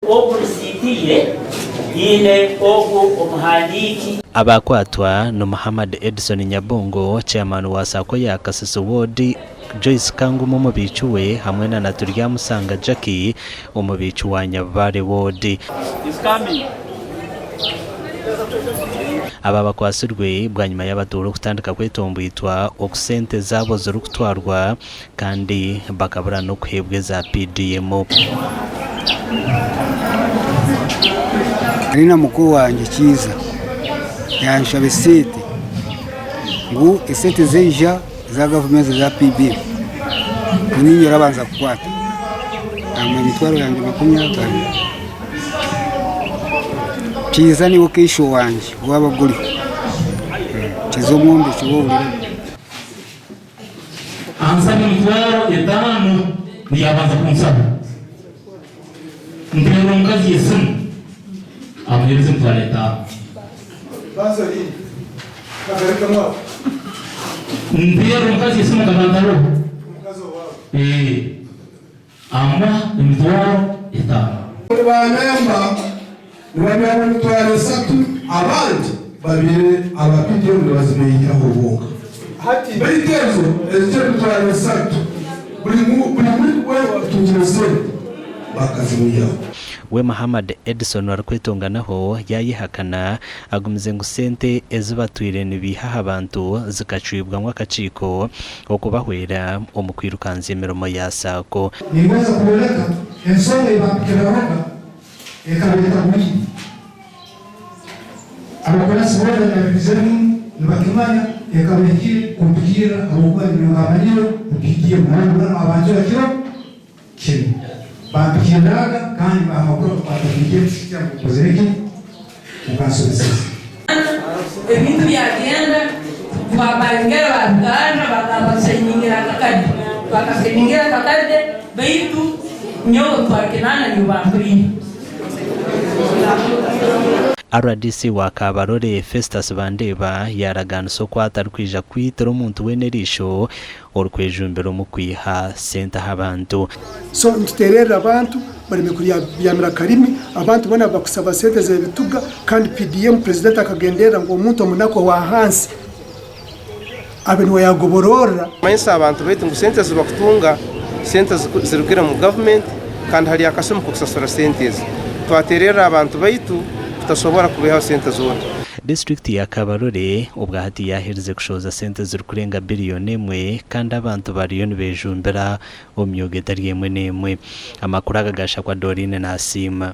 Ogu risiiti ye eine ogu omuhandiiki. Abaakwatwa ni Muhammad Edson Nyabongo, Chairman wa Sacco ya Kasese Ward, Joyce Kangumu omubiiki we hamwe na Naturyamusanga Jackie omubiiki wa Nyabubare Ward. Aba bakwatsirwe bwanyima y'abatuura okutandika kwetomboitwa oku sente zaabo zirikutwarwa kandi bakabura n'okuheebwa eza PDM. Nari na mukuru wangye Kiiza yanshaba esente ngu esente zaija eza gavumenti eza PBM ngu niinye orabanza kukwata namuha emitwaro yangye 20. Kiiza niiwe kaisho wangye gwaba guriho, Kiiza omwombeki w'ohurire. Ansaba emitwaro etaano niyo abanza kunsaba. Nteerera omukazi esimu amuheereza emitwaro etaano. Nteerera omukazi esimu nkaba ntariho. Amuha emitwaro etaano. Ba member nibabyara emitwaro esatu abandi babaire aba PDM nibazibeihiraho bonka. Beitu ezo ezikye emitwaro esatu buri buri weena owatungire sente bakazimwihaho. We Muhammad Edson arikwetonganaho yaayehakana agumize ngu sente ezi batwire nibaiha aha bantu zikacwibwamu akakiiko okubahwera omu kwirukanzya emirimo ya Sacco. Ningonza kuboleka ensonga eyibampikirahoga ekaba etagwire. Abakurasi boona nibabibizemu nibakimanya ekaba ehikire kumpikirra habwokuba ninyowe nkamanyire ngu PDM nabandi boona mwabanjura kiro kinu. Bampikirraga kandi mbaha amakuru agakukwata PDM kusigikira ngu nkozire ki? Mukansobeseze. Ebintu byagenda twapangire babiganda bagamba tusayiningira akakadde twakasayiningira akakadde baitu nyowe 800 niyo bampaire. Rdc wa Kabarole, Festus Bandeeba yaaragaanisa oku atarikwija kwitira omuntu weena eriisho orikwejumbira omu kwiha sente aha bantu. So nitutererra abantu baleme kubyamira karimi, abantu boona bakusaba sente z'ebituga kandi PDM president akagenderra ngu omuntu omunaku owa hansi abe niwe yagobororra. Manyisa abantu baitu ngu sente ezibakutunga sente zirugire omu gavumenti kandi hari akasumi k'okusasura sente ezi. Twatererra abantu baitu kutasobora kubaihaho sente zoona. Disiturikiti ya Kabarole obwahati yaaherize kushohoza sente zirikurenga biriyoni emwe kandi abantu bariyo nibejumbira omu myooga etari emwe n'emwe. Amakuru aga gashakwa Doreen Nasiima.